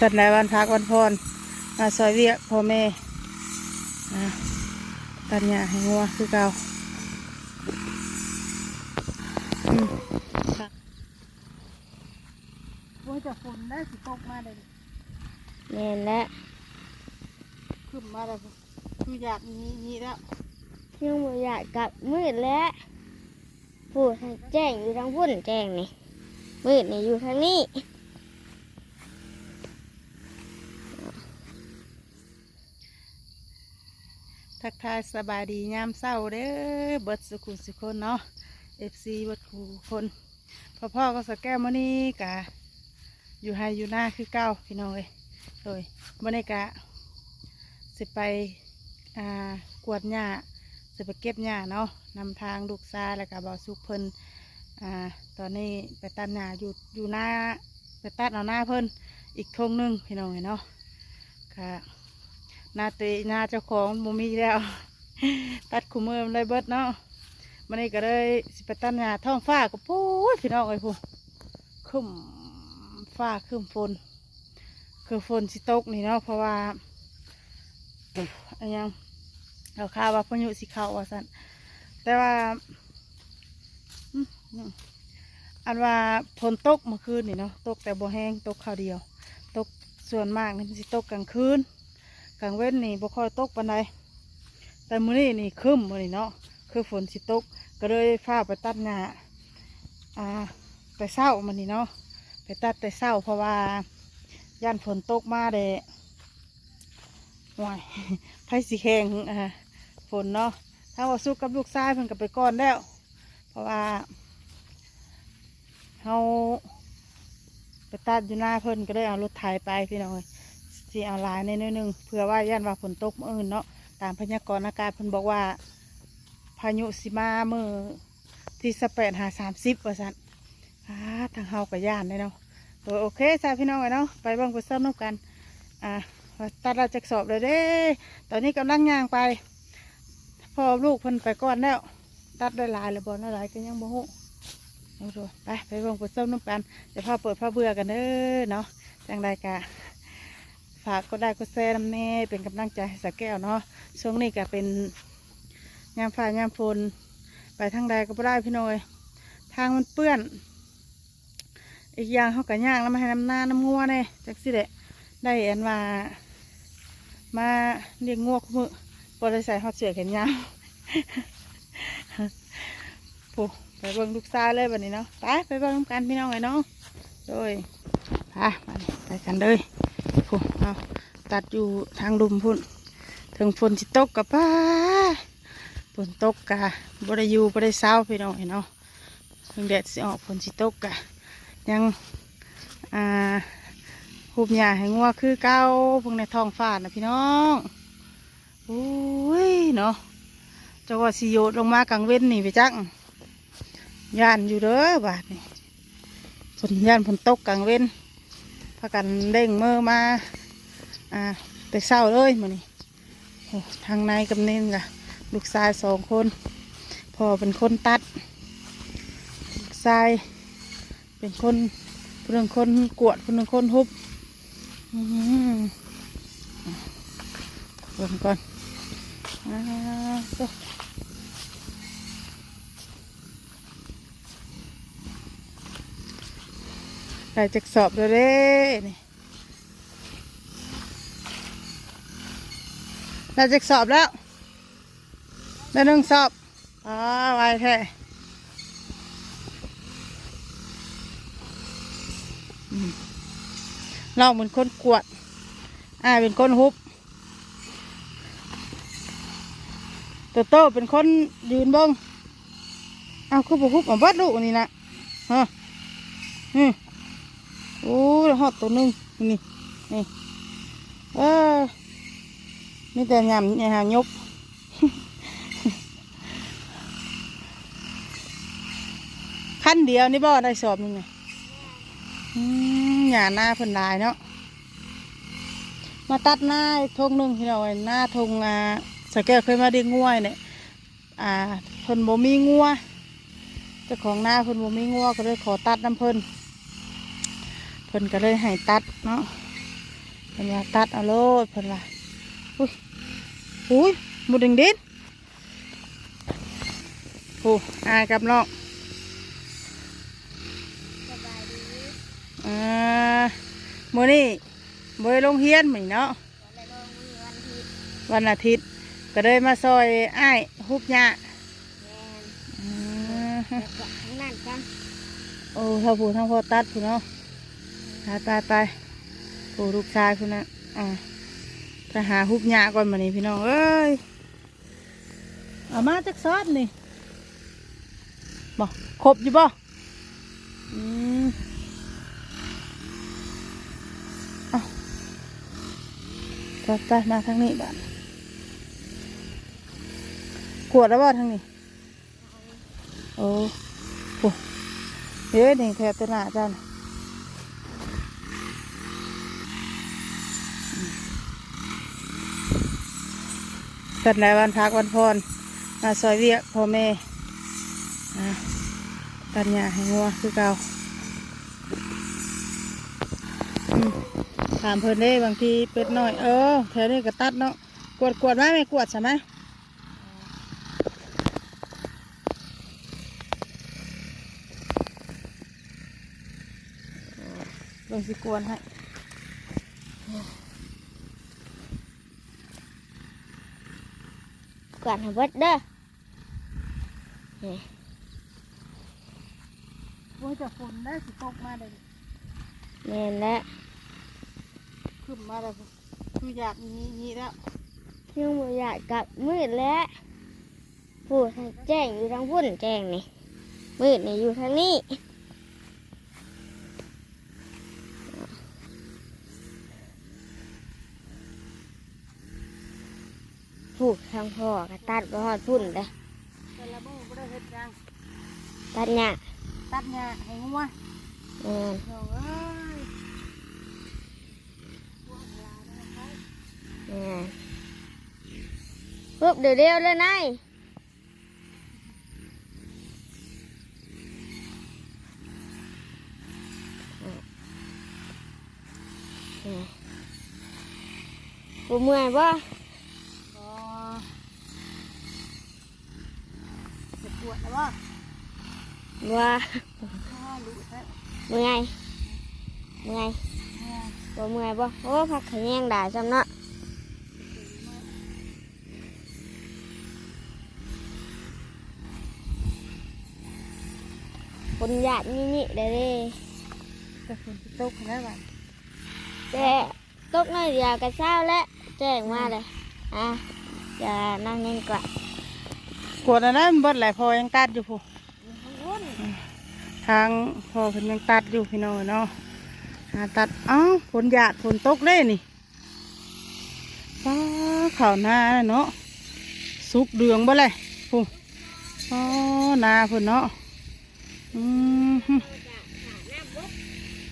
ວັນໃດວັນພັກວັນຜ່ອນ ມາຊ່ອຍວຽກພໍ່ແມ່ ອ່າ ຕັດຫຍ້າໃຫ້ງົວຄືເກົ່າ. ອືມ ໂອ້ຍ ແຕ່ຝົນໄດ້ຊິຕົກມາເດ້. ແມ່ນແຫຼະ ຂຶ້ນມາແລ້ວ ຄືຢາກນີ້ນີ້ແລ້ວ ຍັງບໍ່ຢາກກັບ ມືດແລ້ວ. ຜູ້ ແຈ້ງຢູ່ທາງພຸ້ນ ແຈ້ງນີ້ ມືດນີ້ຢູ່ທາງນີ້. ທັກທາຍສະບາຍດີຍາມເຊົ້າເດີ້ ເບິດສຸຂູສຸຄົນເນາະ ເອັຟຊີ ເບິດຄູ່ຄົນ. ພໍ້ໆກັບສາວແກ້ວມື້ນີ້ກະຢູ່ໄຮ່ຢູ່ນາຄືເກົ່າພີ່ນ້ອງເອີຍ. ໂດຍມື້ນີ້ກະຊິໄປ ອ່າ ກວດຫຍ້າ ຊິໄປເກັບຫຍ້າເນາະ ນຳທາງລູກຊາຍ ແລ້ວກະບ່າວສຸກເພິ່ນ. ອ່າ ຕອນນີ້ໄປຕັດຫຍ້າຢູ່ ຢູ່ນາ ໄປຕັດເອົານາເພິ່ນອີກທົ່ງໜຶ່ງພີ່ນ້ອງເອີຍເນາະ. ກະນາຕົວເອງ ນາເຈົ້າຂອງບໍ່ມີແລ້ວ ຕັດຄູ່ມື້ມັນເລີຍເບິດເນາະ. ມື້ນີ້ກະເລີຍຊິໄປຕັດຫຍ້າ ທ້ອງຟ້າກະໂພດພີ່ນ້ອງເອີຍ ພຸ້ນ ຄຶ້ມຟ້າຄຶ້ມຝົນ ຄືຝົນຊິຕົກນີ້ເນາະ ເພາະວ່າ ອາຫຍັງ ເຂົາຂ່າວວ່າພາຍຸຊິເຂົ້າວ່າຊັ້ນ. ແຕ່ວ່າ ອືມ ອັນວ່າຝົນຕົກເມື່ອຄືນນີ້ເນາະ ຕົກແຕ່ບໍ່ແຮງ ຕົກຄາວດຽວ ຕົກ ສ່ວນມາກນີ້ມັນຊິຕົກກາງຄືນ ກາງເວັນນີ້ບໍ່ຄ່ອຍຕົກປານໃດ. ແຕ່ມື້ນີ້ນີ້ຄຶ້ມມື້ນີ້ເນາະ ຄືຝົນຊິຕົກ ກະເລີຍຟ້າວໄປຕັດຫຍ້າ ອ່າ ແຕ່ເຊົ້າມື້ນີ້ເນາະ ໄປຕັດແຕ່ເຊົ້າ ເພາະວ່າຢ້ານຝົນຕົກມາແດ່. ໂອ້ຍ ໃຜຊິແຂ່ງ ອ່າ ຝົນເນາະ. ທາງບ່າວສຸກກັບລູກຊາຍເພິ່ນກະໄປກ່ອນແລ້ວ ເພາະວ່າເຮົາໄປຕັດຢູ່ນາເພິ່ນ ກະເລີຍເອົາລົດໄຖໄປພີ່ນ້ອງເອີຍ. ຊິເອົາຫຼາຍແດ່ໜ້ອຍໜຶ່ງ ເພື່ອວ່າຢ້ານວ່າຝົນຕົກມື້ອື່ນເນາະ. ຕາມພະຍາກອນອາກາດເພິ່ນບອກວ່າ ພາຍຸຊິມາມື້ທີຊາວແປດຫາສາມສິບວ່າຊັ້ນ. ອ່າ ທາງເຮົາກະຢ້ານເດ້ເນາະ. ໂດຍ ໂອເຄຊະພີ່ນ້ອງເອີຍເນາະ ໄປເບິ່ງໄປຊົມນຳກັນ ອ່າ ວ່າຕັດແລ້ວຈັກສອບແລ້ວເດ້. ຕອນນີ້ກຳລັງຍ່າງໄປ ພໍ່ລູກເພິ່ນໄປກ່ອນແລ້ວ ຕັດໄດ້ຫຼາຍແລ້ວບໍ່ ຫຼາຍກະຍັງບໍ່ຮູ້. ໂອເຄ ໄປ ໄປເບິ່ງໄປຊົມນຳກັນ ຈະພາເປີດພາເບື່ອກັນເດີເນາະ. ຈັ່ງໃດກະຝາກກົດໄລ້ກົດແຊນຳແດ່ ເປັນກຳລັງໃຈໃຫ້ສາວແກ້ວເນາະ. ຊ່ວງນີ້ກະເປັນຍາມຟ້າຍາມຝົນ ໄປທາງໃດກະບໍ່ໄດ້ພີ່ນ້ອງເອີຍ ທາງມັນເປື້ອນ. ອີກຢ່າງເຮົາກະຍາກນຳໄຮ່ນຳນານຳງົວແດ່ ຈັກຊີ້ແຫຼະ ໄດ້ອັນວ່າມາລ້ຽງງົວຄູ່ມື້ ບໍ່ໄດ້ໃສ່ຮອດເສື້ອແຂນຍາວ. ໂອ້ ໄປເບິ່ງລູກຊາຍເລີຍບາດນີ້ເນາະ. ໄປ ໄປເບິ່ງນຳກັນພີ່ນ້ອງເອີຍເນາະ. ໂດຍ ໄປ ບາດນີ້ໄປກັນເລີຍ. ໂອ້ ເຮົາຕັດຢູ່ທາງລຸ່ມພຸ້ນ ເຖິງຝົນຊິຕົກກະປ້າ ຝົນຕົກກະບໍ່ໄດ້ຢູ່ບໍ່ໄດ້ເຊົາພີ່ນ້ອງເອີຍເນາະ. ເຖິງແດດຊິອອກຝົນຊິຕົກກະຍັງ ອ່າ ຫຸບຫຍ້າໃຫ້ງົວຄືເກົ່າ. ເບິ່ງໃນທ້ອງຟ້ານະພີ່ນ້ອງ ໂອ້ຍເນາະ ຈັກວ່າຊິໂຍດລົງມາກາງເວັນນີ້ໄປຈັກ. ຢ້ານຢູ່ເດີບາດນີ້ ຝົນ ຢ້ານຝົນຕົກກາງເວັນ ພາກັນເລັ່ງເມີມາ ອ່າ ແຕ່ເຊົ້າເລີຍມື້ນີ້. ໂອ້ ທາງໃນກຳເນັນກະລູກຊາຍສອງຄົນ ພໍ່ເປັນຄົນຕັດ ລູກຊາຍເປັນຄົນ ຜູ້ໜຶ່ງຄົນກວດ ຜູ້ໜຶ່ງຄົນຫຸບ. ອືມ ເບິ່ງກ່ອນ ອ້າ ໂຕ ໄດ້ຈັກສອບແລ້ວເດ້ນີ້? ໄດ້ຈັກສອບແລ້ວ? ໄດ້ໜຶ່ງສອບ. ອໍ ໄວແທ້. ອືມ ນ້ອງເປັນຄົນກວດ ອ້າຍເປັນຄົນຫຸບ. ໂຕໂຕ້ເປັນຄົນຢືນເບິ່ງ. ເອົ້າ ຄືບໍ່ຫຸບເອົາເບິດລູກນີ້ນະ? ຮະ ນີ້ ໂອ້ ຮອດໂຕໜຶ່ງນີ້ ນີ້ ເອີ ມີແຕ່ຫຍ້ຳຫາຍົບ. ຄັນດຽວນີ້ບໍ່ໄດ້ສອບໜຶ່ງນີ້? ອືມ ຫຍ້ານາເພິ່ນຫຼາຍເນາະ. ມາຕັດນາທົ່ງໜຶ່ງພີ່ນ້ອງເອີຍ ນາທົ່ງ ອ່າ ສາວແກ້ວເຄີຍມາລ້ຽງງົວນີ້ແຫຼະ. ອ່າ ເພິ່ນບໍ່ມີງົວ ເຈົ້າຂອງນາເພິ່ນບໍ່ມີງົວ ກະເລີຍຂໍຕັດນຳເພິ່ນ ເພິ່ນກະເລີຍໃຫ້ຕັດເນາະ. ເພິ່ນວ່າຕັດເອົາໂລດ ເພິ່ນວ່າ. ອຸ້ຍ ອຸ້ຍ ໝົດດິນດິນ. ໂອ້ ອ້າຍກັບນ້ອງ ສະບາຍດີ. ອ່າ ມື້ນີ້ບໍ່ໄດ້ລົງຮຽນມື້ນີ້ເນາະ. ບໍ່ໄດ້ລົງ ມື້ວັນອາທິດ ວັນອາທິດ ກໍເລີຍມາຊ່ອຍອ້າຍຮຸບຫຍ້າ. ແມ່ນ. ອືມ ແລ້ວກໍທາງນັ້ນກັນ. ໂອ້ ທາງຜູ້ ທາງພໍ່ຕັດພຸ້ນເນາະ. ຕາຍ ຕາຍ ຕາຍ. ໂອ້ ລູກຊາຍພຸ້ນນະ. ອ່າ ໄປຫາຮຸບຫຍ້າກ່ອນບັດນີ້ ພີ່ນ້ອງເອີຍ. ເອົາມາຈັກຊອບນີ້ ບໍ່ ຄົບຢູ່ບໍ່? ອືມ ເອົາ ຈັດໄປ ມາທາງນີ້ບາດ. ກວດແລ້ວບໍ່ທາງນີ້? ໂອ້ ໂອ້ ເດ້ ນີ້ແຖວແຕ່ໜ້າເຈົ້ານະ. ເພິ່ນໄດ້ວັນພັກວັນຜ່ອນ ມາຊ່ອຍວຽກພໍ່ແມ່ ອ່າ ຕັດຫຍ້າໃຫ້ງົວຄືເກົ່າ. ອືມ ຖາມເພິ່ນເດ້ ບາງທີເປັດນ້ອຍ ເອີ ແຖວນີ້ກໍຕັດເນາະ. ກວດ ກວດມາແມ່ ກວດຊະມາ. ເບິ່ງຊິກວດໃຫ້ ກວດໃຫ້ເບິດເດີ. ນີ້ ໂອ້ຍ ແຕ່ຝົນໄດ້ຊິຕົກມາໄດ້. ແມ່ນແຫຼະ ຂຶ້ນມາແລ້ວ ຄືຢາກນີ້ໆແລ້ວ ຍັງບໍ່ຢາກກັບ ມືດແລ້ວ. ຜູ້ ແຈ້ງຢູ່ທາງພຸ້ນ ແຈ້ງນີ້ ມືດນີ້ຢູ່ທາງນີ້. ຜູ້ ທາງພໍ່ກໍຕັດໄປຮອດພຸ້ນເດ້. ແຕ່ລະມື້ບໍ່ໄດ້ເຮັດຫຍັງ ຕັດຫຍ້າ ຕັດຫຍ້າໃຫ້ງົວ. ແມ່ນ ນ້ອງເອີຍ ແມ່ນ ປຶບ ດຽວໆເລີຍນາຍ. ບໍ່ເມື່ອຍບໍ່? ບໍ່. ຈະປວດແລ້ວບໍ່? ບໍ່. ອ້າ ລຸແທ້. ເມື່ອຍ ເມື່ອຍ ເມື່ອຍ. ບໍ່ເມື່ອຍບໍ່? ໂອ້ ພັກຂະແຍງດາຊ້ຳເນາະ. ຝົນຢາດມິມິໄດ້ເດ້. ແຕ່ຝົນຊິຕົກຫັ້ນແຫຼະບາດ ແຕ່ຕົກໜ້ອຍດຽວກໍເຊົ້າແລ້ວ ແຈ້ງມາເລີຍ. ອ່າ ຢ່ານັ່ງນີ້ກວ່າ ກວດອັນນັ້ນເບິດແຫຼະ ພໍ່ຍັງຕັດຢູ່ພຸ້ນ. ທາງພໍ່ເພິ່ນຍັງຕັດຢູ່ພີ່ນ້ອງເນາະ ຫາຕັດ. ເອົ້າ ຝົນຢາດ ຝົນຕົກເດ້ນີ້. ປ້າ ເຂົ້ານາເນາະ ສຸກເດືອງເບິດເລີຍພຸ້ນ. ອໍ ນາເພິ່ນເນາະ. ອືມ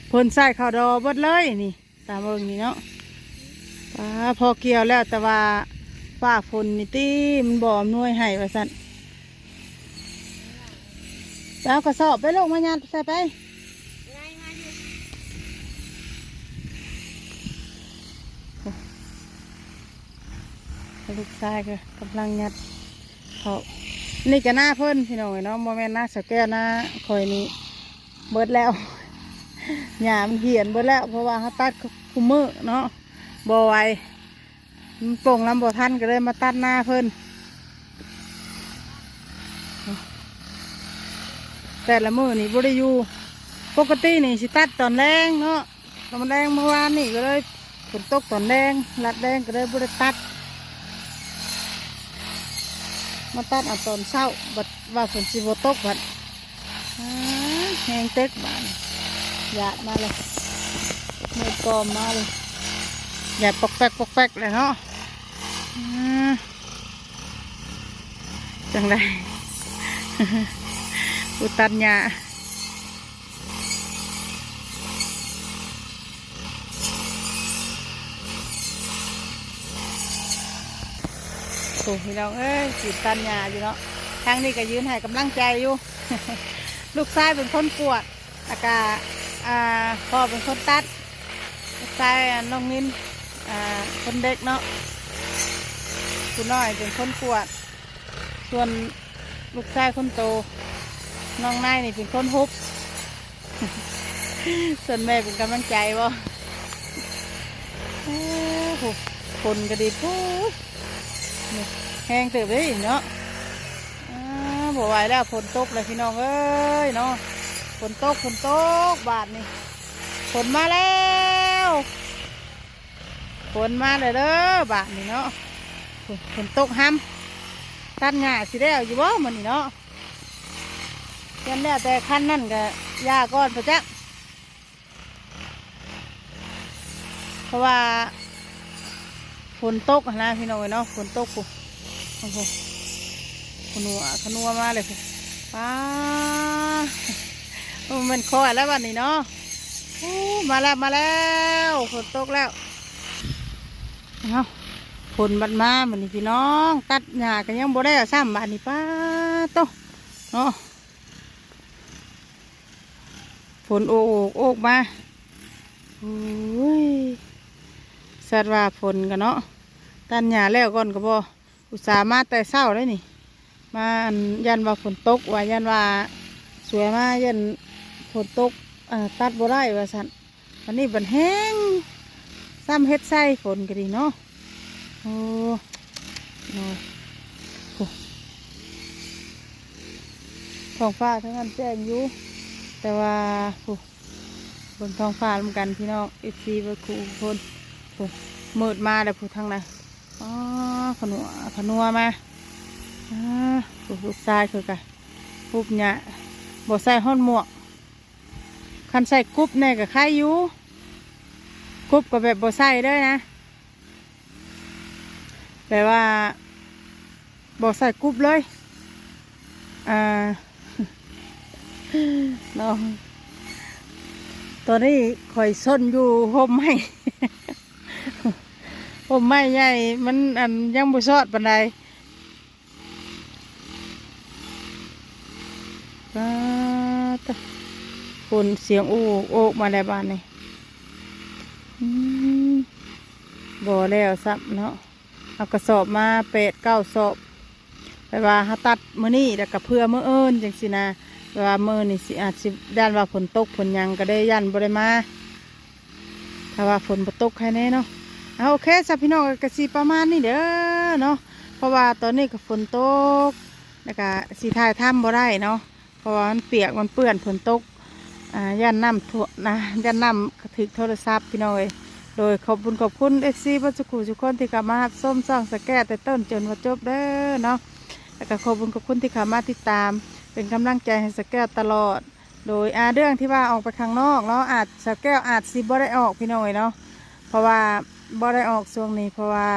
ເພິ່ນໃສ່ເຂົ້າດໍເບິດເລີຍນີ້ ຕາມເບິ່ງນີ້ເນາະ. ປ້າ ພໍກ່ຽວແລ້ວ ແຕ່ວ່າຟ້າຝົນນີ້ຕິ ມັນບໍ່ອຳນວຍໃຫ້ວ່າຊັ້ນ. ໄປເອົາກະສອບໄປລູກ ມາຍັດໃສ່ໄປ. ລູກຊາຍກໍກຳລັງຍັດເຂົ້າ. ນີ້ກໍນາເພິ່ນພີ່ນ້ອງເອີຍເນາະ ບໍ່ແມ່ນນາສາວແກ້ວ ນາຂ້ອຍນີ້ເບິດແລ້ວ. ຫຍ້າມັນຫ້ຽນເບິດແລ້ວ ເພາະວ່າເຮົາຕັດ ຄຸມື້ເນາະ ບໍ່ໄຫວ ມັນປົ່ງລຳບໍ່ທັນ ກໍເລີຍມາຕັດນາເພິ່ນ. ແຕ່ລະມື້ນີ້ບໍ່ໄດ້ຢູ່ ປົກກະຕິນີ້ຊິຕັດຕອນແລງເນາະ ຕອນແລງ ມື້ວານນີ້ກໍເລີຍຝົນຕົກຕອນແລງ ລັດແດງ ກໍເລີຍບໍ່ໄດ້ຕັດ. ມາຕັດເອົາຕອນເຊົ້າ ບັດວ່າຝົນຊິບໍ່ຕົກ ບັດ ອາ ແຮງເຕັກບາດນີ້ ຢາດມາເລີຍ ມືດກອມມາເລີຍ ຢາດປອກແປກ ປອກແປກແຫຼະເນາະ. ອາ ຈັ່ງໃດ ຜູ້ຕັດຫຍ້າ. ໂອ້ ພີ່ນ້ອງເອີຍ ຈີບຕັດຫຍ້າຢູ່ເນາະ ທາງນີ້ກໍຢືນໃຫ້ກຳລັງໃຈຢູ່. ລູກຊາຍເປັນຄົນກວດ ແລ້ວກະ ອ່າ ພໍ່ເປັນຄົນຕັດ ລູກຊາຍ ນ້ອງນິນ ອ່າ ຄົນເດັກເນາະ ຜູ້ນ້ອຍເປັນຄົນກວດ ສ່ວນລູກຊາຍຄົນໂຕ ນ້ອງນາຍນີ້ເປັນຄົນຮຸບ ສ່ວນແມ່ເປັນກຳລັງໃຈບໍ່? ໂອ້ໂຫ ຝົນກໍດີ ໂອ້ຍ ນີ້ແຮງເຕີບເດ້ເນາະ. ອ່າ ບໍ່ໄຫວແລ້ວ ຝົນຕົກແລ້ວພີ່ນ້ອງເອີຍເນາະ ຝົນຕົກ ຝົນຕົກບາດນີ້ ຝົນມາແລ້ວ ຝົນມາແລ້ວເດີບາດນີ້ເນາະ ຝົນ ຝົນຕົກຮຳ ຕັດຫຍ້າຊິແລ້ວຢູ່ບໍ່ມື້ນີ້ເນາະ? ຍັງແລ້ວແຕ່ຄັນນັ້ນກໍຢ່າກ່ອນປະຈັກ ເພາະວ່າຝົນຕົກຫັ້ນນະພີ່ນ້ອງເອີຍເນາະ ຝົນຕົກພຸ້ນ ໂອ້ໂຫ ຂະນົວ ຂະນົວມາເລີຍພຸ້ນ ປ້າ ບໍ່ແມ່ນຂ້ອຍແລ້ວບັດນີ້ເນາະ ໂອ້ ມາແລ້ວ ມາແລ້ວ ຝົນຕົກແລ້ວ ເອົ້າ ຝົນບັດມາບັດນີ້ພີ່ນ້ອງ ຕັດຫຍ້າກໍຍັງບໍ່ແລ້ວຊ້ຳບາດນີ້ ປ້າໂຕ ເນາະ ຝົນໂອກໂອກໂອກມາ ໂອ້ຍ ສັດວ່າຝົນກໍເນາະ ຕັດຫຍ້າແລ້ວກ່ອນກໍບໍ່ ອຸດສ່າມາແຕ່ເຊົ້າເດ້ນີ້ ມາ ອັນ ຢ້ານວ່າຝົນຕົກວ່າ ຢ້ານວ່າສວຍມາ ຢ້ານຝົນຕົກ ເອີ ຕັດບໍ່ໄດ້ວ່າຊັ້ນ ອັນນີ້ບັດແຮງຊ້ຳເຮັດໃສ່ ຝົນກໍດີເນາະ ໂອ້ ໂອ້ຍ ໂອ້ ທ້ອງຟ້າທາງນັ້ນແຈ້ງຢູ່ ແຕ່ວ່າ ໂອ້ ເບິ່ງທ້ອງຟ້ານຳກັນພີ່ນ້ອງ ເອັຟຊີ ເບິດຄູ່ຄົນ ໂອ້ ມືດມາແລ້ວ ຜູ້ທາງໃນ ອໍ ຂະນົວ ຂະນົວມາ ອາ ໂອ້ ລູກຊາຍຂ້ອຍກະ ປຸບຫຍ້າ ບໍ່ໃສ່ຮອດໝວກ ຄັນໃສ່ກຸບແດ່ກໍໄຄຢູ່ ກຸບກໍແບບບໍ່ໃສ່ເລີຍນະ ແບບວ່າບໍ່ໃສ່ກຸບເລີຍ ອ່າ ເນາະ ຕອນນີ້ຂ້ອຍຊົນຢູ່ຮົ່ມໄມ້ ຮົ່ມໄມ້ໃຫຍ່ ມັນ ອັນ ຍັງບໍ່ຊອດປານໃດ. ປາດຕະ ຝົນສຽງໂອກໂອກມາແລ້ວບາດນີ້ ອືມ ບໍ່ແລ້ວຊ້ຳເນາະ ເອົາກະສອບມາແປດເກົ້າສອບ ແປວ່າເຮົາຕັດມື້ນີ້ ແລ້ວກະເພື່ອມື້ອື່ນຈັ່ງຊີ້ນະ ແປວ່າມື້ນີ້ຊິ ອາດຊິ ຢ້ານວ່າຝົນຕົກຝົນຫຍັງ ກະໄດ້ຢ້ານບໍ່ໄດ້ມາ. ຖ້າວ່າຝົນບໍ່ຕົກໃຄແນ່ເນາະ ເອົາ ໂອເຄຊະພີ່ນ້ອງ ກໍຊິປະມານນີ້ເດີເນາະ ເພາະວ່າຕອນນີ້ກໍຝົນຕົກ ແລ້ວກໍຊິຖ່າຍທຳບໍ່ໄດ້ເນາະ ເພາະວ່າມັນປຽກມັນເປື້ອນຝົນຕົກ ອ່າ ຢ້ານນ້ຳຖ້ວມນະ ຢ້ານນ້ຳກະຖືກໂທລະສັບພີ່ນ້ອງເອີຍ. ໂດຍ ຂອບບຸນຂອບຄຸນເອັຟຊີເບິດສູ່ຜູ້ສູ່ຄົນທີ່ເຂົ້າມາຮັບຊົມຊ່ອງສະແກ້ວແຕ່ຕົ້ນຈົນວ່າຈົບເດີເນາະ ແລ້ວກໍຂອບບຸນຂອບຄຸນທີ່ເຂົ້າມາຕິດຕາມເປັນກຳລັງໃຈໃຫ້ສະແກ້ວຕະຫຼອດ. ໂດຍ ອ່າ ເລື່ອງທີ່ວ່າອອກໄປຂ້າງນອກເນາະ ອາດ ສາວແກ້ວອາດຊິບໍ່ໄດ້ອອກພີ່ນ້ອງເອີຍເນາະ ເພາະວ່າບໍ່ໄດ້ອອກຊ່ວງນີ້ ເພາະວ່າ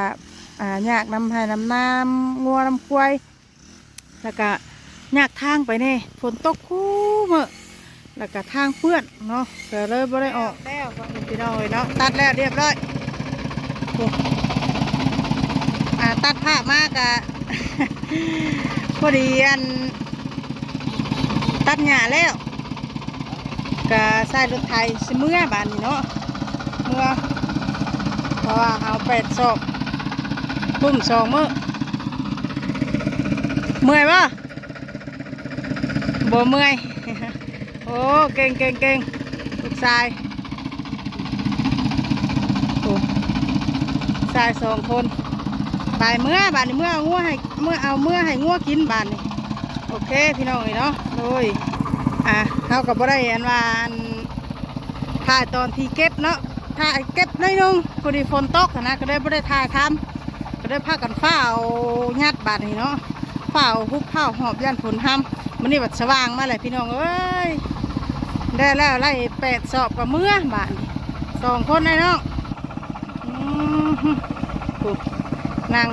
ອ່າ ຍາກນຳໄຮ່ນຳນາ ນຳງົວນຳຄວາຍ ແລ້ວກະຍາກທາງໄປແດ່ ຝົນຕົກຄູ່ມື້ ແລ້ວກະທາງເປື້ອນເນາະ ກໍເລີຍບໍ່ໄດ້ອອກແລ້ວພີ່ນ້ອງເອີຍເນາະ ຕັດແລ້ວຮຽບຮ້ອຍ. ໂອ້ ອ່າ ຕັດພາບມາກະ ພໍດີອັນ ຕັດຫຍ້າແລ້ວ ກະໃສ່ລົດໄຖຊິເມືອບາດນີ້ເນາະ ເມືອ ເພາະວ່າເອົາແປດສອບ ກຸ້ມສອງມື້. ເມື່ອຍບໍ່? ບໍ່ເມື່ອຍ. ໂອ້ ເກັ່ງໆໆ ລູກຊາຍ ໂອ້ ຊາຍສອງຄົນ ໄປເມືອບາດນີ້ ເມືອເອົາງົວໃຫ້ ເມືອເອົາ ເມືອໃຫ້ງົວກິນບາດນີ້. ໂອເຄພີ່ນ້ອງເອີຍເນາະ ໂດຍ ອ່າ ເຮົາກໍບໍ່ໄດ້ອັນວ່າ ອັນ ຖ່າຍຕອນທີ່ເກັບເນາະ ຖ່າຍເກັບໜ້ອຍໜຶ່ງ ພໍດີຝົນຕົກຫັ້ນນະ ກໍເລີຍບໍ່ໄດ້ຖ່າຍທຳ ກໍເລີຍພາກັນຟ້າວຍັດບາດນີ້ເນາະ ຟ້າວຮຸບຟ້າວຫອບ ຢ້ານຝົນຮຳ. ມື້ນີ້ບັດສະຫວ່າງມາແລ້ວພີ່ນ້ອງເອີຍ ໄດ້ແລ້ວ ໄລ່ແປດສອບກໍເມືອບາດນີ້ ສອງຄົນໄອ້ນ້ອງ ອືມ ໂອ້ ນັ່ງ